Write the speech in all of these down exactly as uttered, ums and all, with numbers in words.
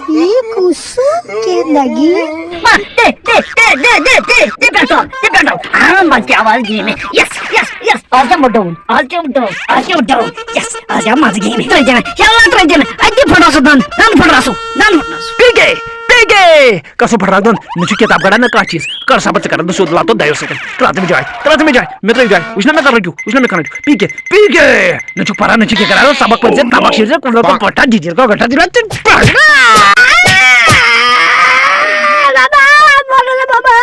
یہ کس کے لگی؟ دے دے دے دے دے دے دے پیٹرول، دے پیٹرول۔ ہاں، بچ گیا، آواز دی میں۔ یس یس یس۔ آج کیا مڈاؤن؟ آج کیا مڈاؤن؟ آج کیا مڈاؤن؟ یس، آج کیا مزہ گیم ہے۔ ترٛےٚ دِنہٕ، یلا ترٛےٚ دِنہٕ۔ اتی پھٹرا سُہ دند، دند پھٹرا سُہ، دند پھٹرا سُہ۔ پی کے، پی کے۔ کسو پھٹرا دند؟ مےٚ چھُ کِتاب کڑان نہ کانٛہہ چیٖز۔ کر سا بہٕ ژٕ کران بہٕ سیوٚد لاتو دۄیو سۭتۍ۔ ترٛاو تہٕ مےٚ جاے، ترٛاو تہٕ مےٚ جاے، مےٚ ترٛٲیِو جاے۔ وٕچھ نہ مےٚ کَران چھُ، پی کے، پی کے۔ نہ چھُکھ پَران، نہ چھُکھ کینٛہہ کَران، سبق پٔرۍ زِ، تَبَکھ شیٖرۍ زِ، کُنہِ دۄہ پَٹھا جِجِر کا گٹھا دِلا تہِ پَرنا۔ بابا، بولو نا بابا،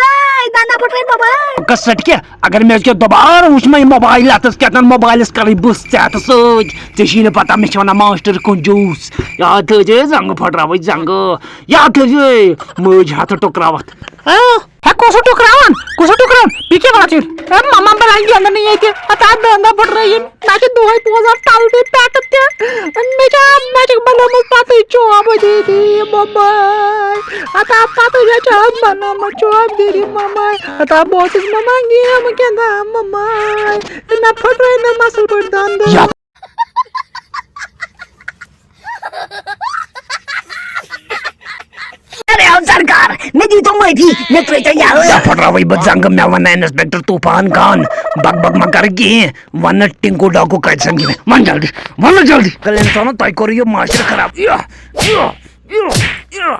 دانا پھٹرے بابا۔ کس سٹ کیا؟ اگر مےٚ أزکہِ دوبارٕ وٕچھ مےٚ یہِ موبایل اَتھَس کیٛاہ تام موبایلَس کَرٕے بٕس ژےٚ اَتھٕ سۭتۍ۔ ژےٚ چھی نہٕ پَتہ مےٚ چھِ وَنان ماسٹر کنجوٗس۔ یاد تھٲیزِ زنٛگہٕ پھٕٹراوٕچ زنٛگہٕ۔ یاد تھٲیزِ مٲج ہَتھٕ ٹُکراوَتھ۔ ہہ؟ ہے، کُس ہیوٗ ٹُکراوان؟ کُس ہیوٗ ٹُکراوان؟ یہِ کیٛاہ وَنان چھِ؟ ہے، مَما بَنان گِنٛدنہٕ ییٚتہِ۔ ہتا دَنٛدَن پھٕٹرٲیِم۔ نہ چھِ دۄہَے پوزان تَلہٕ تہِ پٮ۪ٹھٕ تہِ۔ مےٚ چھِ اَتھ، مےٚ چھِ بَنٲومٕژ پَتہٕ چوب دیٖدی مَمٲے۔ ہتا پَتہٕ مےٚ چھِ اَتھ بَنٲومٕژ چوب دیٖدی مَمٲے۔ ہتا بہٕ اوسُس مَما گیم گِنٛدان مَمٲے۔ تہٕ مےٚ پھٕٹرٲے مےٚ مَسٕل پٲٹھۍ دَنٛدٕ۔ یا۔ ارے او سرکار، مےٚ دیٖتو معٲفی، مےٚ ترٛٲیتو یَلہٕ۔ یا پھٕٹراوٕے بہٕ زنٛگہٕ، مےٚ وَن انسپیکٹر طوفان خان، بک بک مہ کر کِہیٖنۍ، وَن نہٕ ٹِنکو ڈاکو کَتہِ سَمکھِ مےٚ، وَن جلدی، وَن نہٕ جلدی۔ کَلہٕ اِنسانو، تۄہہِ کوٚروٕ یہِ معاشرٕ خراب۔ یا، یا، یا۔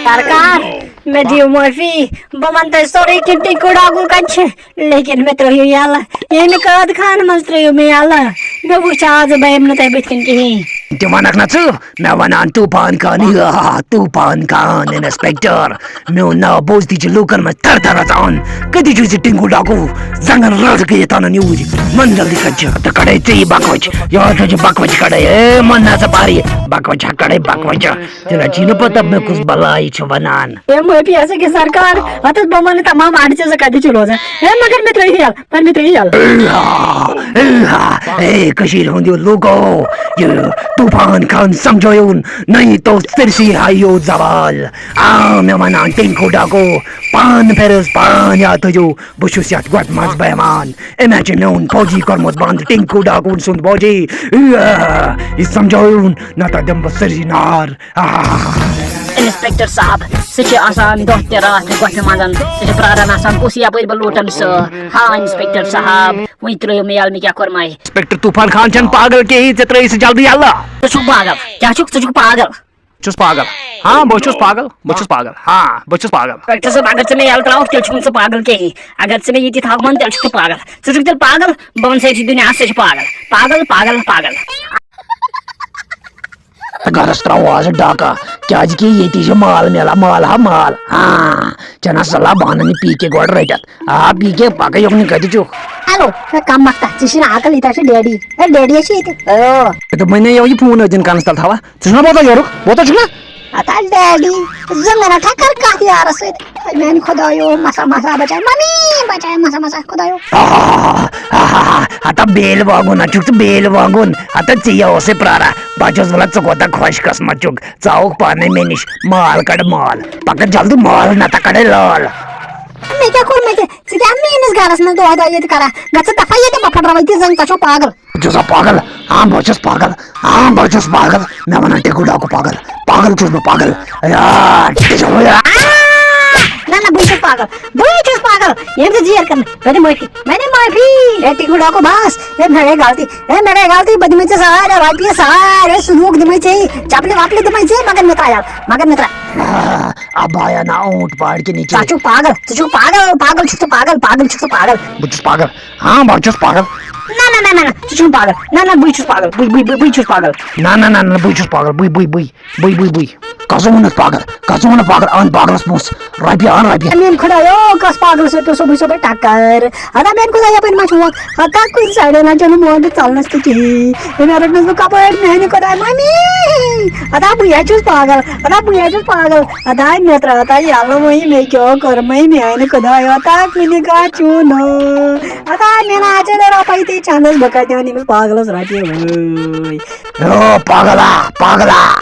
سرکار، مےٚ دِیِو معٲفی، بہٕ وَنہٕ تۄہہِ سورُے کینٛہہ ٹِنکو ڈاکو کَتہِ چھِ، لیکن مےٚ ترٛٲیِو یَلہٕ۔ ییٚمہِ قٲد خانہٕ منٛز ترٛٲیِو مےٚ یَلہٕ۔ مےٚ وُچھ آز، بہٕ یِمہٕ نہٕ تۄہہِ بٕتھِ کَنۍ کِہیٖنۍ۔ تہِ وَنَکھ نہ ژٕ، مےٚ وَنان طوٗفان خان، یا طوٗفان خان انسپیکٹر۔ میون ناو بوزتھٕے چھِ لوٗکَن منٛز تھر تھر اَژان۔ کَتہِ چھُے ژٕ ٹِنکو ڈاکو؟ زنٛگَن رَز کٔرِتھ اَنان یوٗرۍ۔ وَن جلدی کَتہِ چھِ؟ تہٕ کَڑَے ژےٚ یہِ بَکوَچ۔ یہِ ہسا چھِ بَکوَچ کَڑَے۔ اے، مَن نہ ژٕ پَرِ۔ بَکوَچ ہا کَڑَے، بَکوَچ۔ ژےٚ نہ چھی نہٕ پَتہ مےٚ کُس بَلاے چھِ وَنان۔ اے، معٲفی ہسا کہِ سرکار، اَتھ حظ بہٕ وَنہٕ تَمام اَڈٕ ژےٚ زٕ کَتہِ چھِ روزان۔ اے، مگر مےٚ ترٛٲیِو یَلہٕ، وَن مےٚ ترٛٲیِو یَلہٕ۔ اے، اے، اے، کٔشیٖرِ ہُنٛد یہِ لوٗکو، یہِ طوٗفان خان سَمجھٲیوُن، نہ یی تو سٲرسٕے ہایو زوال۔ آ، مےٚ وَنان ٹِنکو ڈاکو، پان پھِرِس، پان یاد تھٲیِو، بہٕ چھُس یَتھ گۄپھِ منٛز بیٚہوان۔ أمۍ ہا چھُ میون فوجی کوٚرمُت بنٛد، ٹِنکو ڈاکوٗن سُنٛد فوجی۔ آ، یہِ سَمجھٲیوُن، نَتہٕ دِمہٕ بہٕ سٲرسٕے نار۔ آ۔ انسپیکٹر صاحب، سُہ چھُ آسان دۄہ تہِ راتھ گۄپھِ منٛز، سُہ چھُ پرٛاران آسان، کُس یَپٲرۍ بہٕ لوٗٹَن سُہ۔ ہاں، انسپیکٹر صاحب، وۄنۍ ترٛٲیِو مےٚ یَلہٕ، مےٚ کیٛاہ کوٚرمَے؟ انسپیکٹر طوٗفان خان چھَنہٕ پاگل کینٛہہ، ژےٚ ترٛٲیِتھ سُہ جلدی یَلہٕ۔ ژٕ چھُکھ پاگل، کیٛاہ چھُکھ، ژٕ چھُکھ پاگل؟ چھُس پاگل۔ ہاں، بہٕ چھُس پاگل۔ بہٕ چھُس پاگل۔ ہاں، بہٕ چھُس پاگل۔ ڈاکٹر صٲب، اگر ژٕ مےٚ یَلہٕ ترٛاوَکھ، تیٚلہِ چھُکھ نہٕ ژٕ پاگل کِہیٖنۍ۔ اگر ژٕ مےٚ ییٚتی تھاوَکھ بنٛد، تیٚلہِ چھُکھ ژٕ پاگل۔ ژٕ چھُکھ تیٚلہِ پاگل، بہٕ وَنہٕ سٲرسٕے دُنیاہَس، ژٕ چھُکھ پاگل۔ پاگل، پاگل، پاگل۔ گرس ترٛاوو آز ڈاکہ، کیازِ کہِ ییٚتی چھُ مال میلان، مال ہا مال۔ ہاں، ژےٚ نہ صلاح بہٕ اَنہٕ یہِ پی کے گۄڈٕ رٔٹِتھ۔ آ، پی کے، پکہ یوکُن کتہِ چھُکھ؟ ہیلو، ہے کم مکھ تتھ، ژےٚ چھُے نہٕ عقل، ییٚتہِ چھُ ڈیڈی۔ ہے ڈیڈی ہے چھُ ییٚتہِ۔ او۔ ہے دوٚپمَے نا یَوٕ یہِ فون أتھۍ دِن کانس تل تھاوان۔ ژٕ چھُکھ نا بوزان یورُک؟ بوزان چھُکھ نا؟ ہتا ڈیڈی، زٕ منٹ ہا کر کتھ یارس سۭتۍ۔ ہے میانہِ خدایو، مسا مسا بچاے، ممی بچاے مسا مسا خدایو۔ آ، آ، آ، آ، ہتا بیل واگُن، نہ چھُکھ ژٕ بیل واگُن۔ ہتا ژےٚ یہِ اوسُے پراران۔ بہٕ چھُس ونان ژٕ کوٗتاہ خۄش قسمت چھُکھ۔ ژٕ آوُکھ پانے مےٚ نِش۔ مال کڑ مال۔ پکھ جلدی مال، نتہٕ کڑے لال۔ مےٚ کیٛاہ کوٚر، مےٚ کیٛاہ؟ ژٕ کیٛاہ میٛٲنِس گرس منٛز دۄہے دۄہے ییٚتہِ کران؟ گژھ ژٕ دفعہ ییٚتہِ، بہٕ پھٹراوے ژےٚ زنٛگ، ژےٚ چھو پاگل۔ ژٕ چھُکھ سا پاگل؟ ہاں، بہٕ چھُس پاگل۔ ہاں، بہٕ چھُس پاگل۔ مےٚ وَنان ٹِنکو ڈاکو پاگل۔ پاگل چھُس بہٕ پاگل۔ یار، ٹِنکو ڈاکو۔ نہ، نہ، بٕے چھُس پاگل۔ بٕے چھُس پاگل۔ ییٚمۍ ژےٚ زیر کٔرمٕژ۔ مےٚ دِ معٲفی۔ مےٚ دِ معٲفی۔ ہے، ٹِنکو ڈاکو بس۔ ہے، مےٚ گٔے غلطی۔ ہے، مےٚ گٔے غلطی۔ بہٕ دِمے ژےٚ سارے رۄپیہِ، سارے سنوٗک دِمے ژےٚ۔ چپلہِ وپلہِ دِمے ژےٚ، مگر مےٚ ترٛایَل۔ مگر مےٚ ترٛایَل۔ آ، اب آیا نا اونٹ پہاڑ کے نیچے۔ ژٕ چھُکھ پاگل۔ ژٕ چھُکھ پاگل۔ پاگل چھُکھ ژٕ پاگل۔ پاگل چھُکھ ژٕ پاگل۔ بہٕ چھُس پاگل۔ ہاں، بہٕ چھُس پاگل۔ نہ، نہ، نہ، نہ، نہ، ژٕ چھُکھ پاگل۔ نہ، نہ، بٕے چھُس پاگل۔ بٕے، بٕے، بٕے، بٕے چھُس پاگل۔ نہ، نہ، نہ، نہ، بٕے چھُس پاگل۔ بٕے، بٕے، بٕے۔ بٕے، بٕے، بٕے۔ کَس ووٚنُتھ پاگل؟ کَس ووٚنُتھ پاگل؟ اَن پاگلَس پونٛسہٕ۔ رۄپیہِ اَن رۄپیہِ۔ میٛانہِ خۄدایو، کَس پاگلَس سۭتۍ پیوٚو صُبحٕے صُبحٲے ٹَکَر؟ ہتا میٛانہِ خۄدایا، یَپٲرۍ ما چھُ وَق؟ ہتا کُنہِ سایڈٕ نہ چَلان موٹر ژَلنَس تہِ کِہیٖنۍ۔ أمۍ رٔٹنَس بہٕ کَپٲرۍ؟ میٛانہِ خۄدایا، مَمی! ہتا بٕے ہا چھُس پاگل۔ ہتا بٕے ہا چھُس پاگل۔ ہتا مےٚ ترٛاو ہتا یَلہٕ وۄنۍ، مےٚ کیٛاہ کوٚر وۄنۍ؟ میٛانہِ خۄدایو، ہتا کُنہِ کَتھ چھُنہٕ۔ ہتا مےٚ نہ آسہِ نہٕ رۄپَے تہِ چَندَس، بہٕ کَتہِ اَنہٕ أمِس پاگلَس رۄپیہِ وٲے؟ او پاگلا، پاگلا۔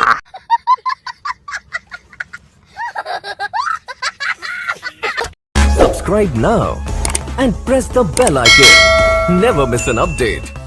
Subscribe now and press the bell icon. Never miss an update.